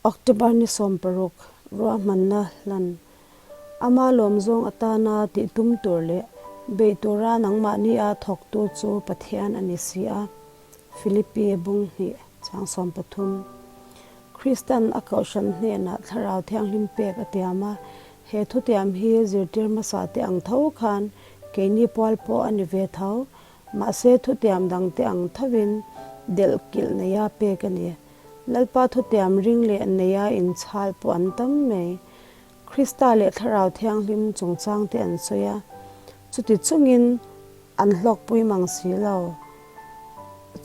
October ni 16 ruahmanna hlan ama lawm zawng atana tih tum tur leh beih tura nangmahni a thawktu chu Pathian a ni si a, Philippi bung hnih chang 13. Kristan a kohhran hnenah thlarau thianghlim pek a tiam a, he thutiam hi zirtir hmasa te ang tho khan keini pual pawh a ni ve tho, mahse thutiam dangte ang thovin delh kilh neia pek a ni. Lalpa thutiam ring leh neia inchhal pawh an tam mai. Krista leh Thlarau Thianghlim chungchang te an sawi a, chuti chungin an hlawkpui mang si lo.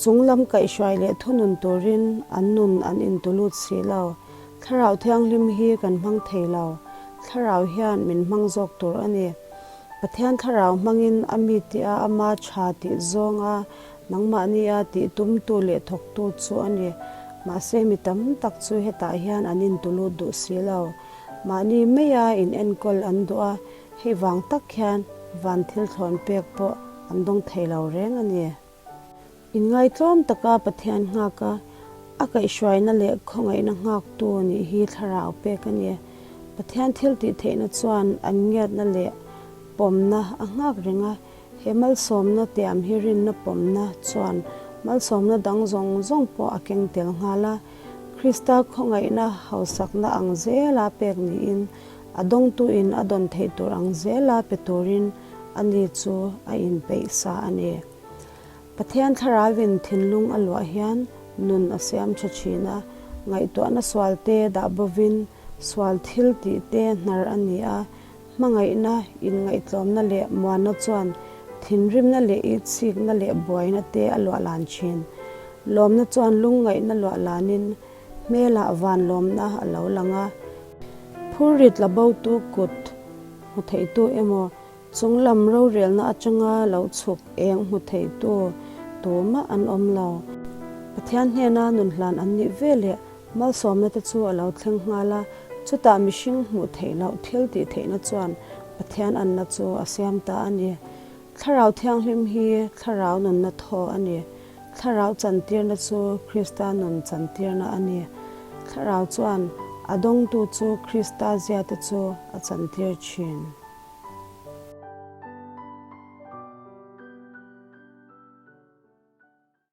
Chung lam kaihhruai leh thunun turin an nun an intulut si lo. Thlarau Thianghlim hi kan hmang thei lo, Thlarau hian min hmang zawk tur a ni. Pathian Thlarau hmangin a mi tia ama tha tih zawnga Nangmahnia tih tumtu leh thawktu chu a ni. Mahse mi tam tak chu hetah hian an intulut duh si lo. Mahni maia in enkawl an duh a, hei vang tak hian van thil thlawn pek pawh an dawng thei lo reng a ni. Inngaihtlawm taka Pathian nghak a, a kaihhruaina leh khawngaihna nghaktu nih hi thlarau pek a ni. Pathian thil tih theihna chuan an ngiatna leh pawmna a nghak reng a, He malsawmna tiam hi rinna pawmna chuan malsawmna dang zawng zawng pawh a keng tel nghal a. Krista khawngaihna hausakna ang zela pek niin a dawngtuin a dawn theih tur ang zela pe turin ani chu a inpeih sa a ni. Pathian thlarauin thinlung a luah hian nun a siam tha thin a, ngaihtuahna sualte dah bovin sual thil tihte hnar a ni a, Hmangaihna, inngaihtlawmna leh muanna chuan thinrimna leh itsikna leh buaina te a luah lan thin. Lawmna chuan lungngaihna luah lanin hmelah van lawmna a lo lang a. Phurrit la botu kut hmu theitu emaw, chunglam rorelna atanga lo chhuk eng hmu theitu tumah an awm lo. Pathian hnena nunhlan an nih veleh Malsawmna te chu a lo thleng nghal a, chutah mihring hmuh theih loh thil tih theihna chuan Pathian anna chu a siam ta a ni. Thlarau Thianghlim hi Thlarau nunna thaw a ni. Thlarau chantirna chu Krista nun chantirna a ni. Thlarau chuan a dawngtu chu Krista zia te chu a chantir thin.